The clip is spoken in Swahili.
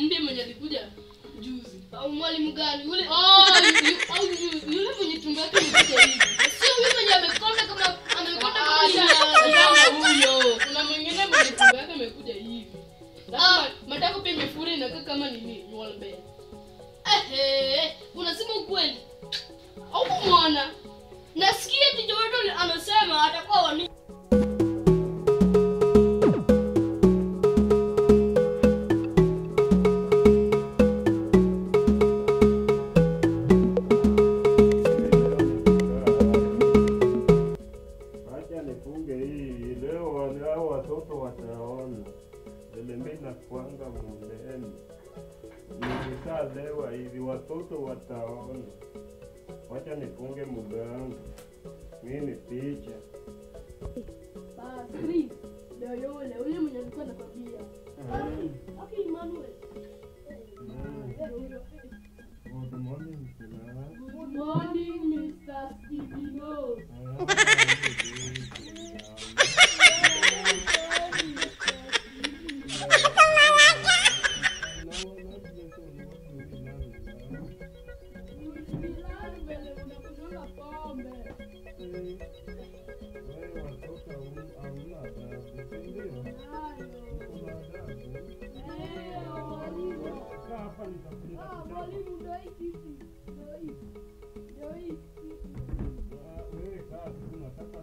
mpya mwenye alikuja juzi. Au mwalimu gani? Yule Oh, au yule mwenye tumbo yake imekuja hivi. Sio yule mwenye amekonda kama amekonda kama Achana huyo. Kuna mwingine mwenye tumbo yake imekuja hivi. Sasa matako pia imefura inakaa kama nini? Nywele. Eh, unasema ukweli. Au kumwona? Nasikia teacher wetu anasema atakuwa wani. Acha nifunge hii leo, hao watoto wataona vile mimi nakuanga mundeni. Nikishalewa hivi watoto wataona. Wacha nifunge mlango. Mimi ni picha. Basi, ndio yule yule mwenye alikuwa anakwambia. Okay, Emmanuel. Good morning, class. Good morning, Mr. Stevino. Nataka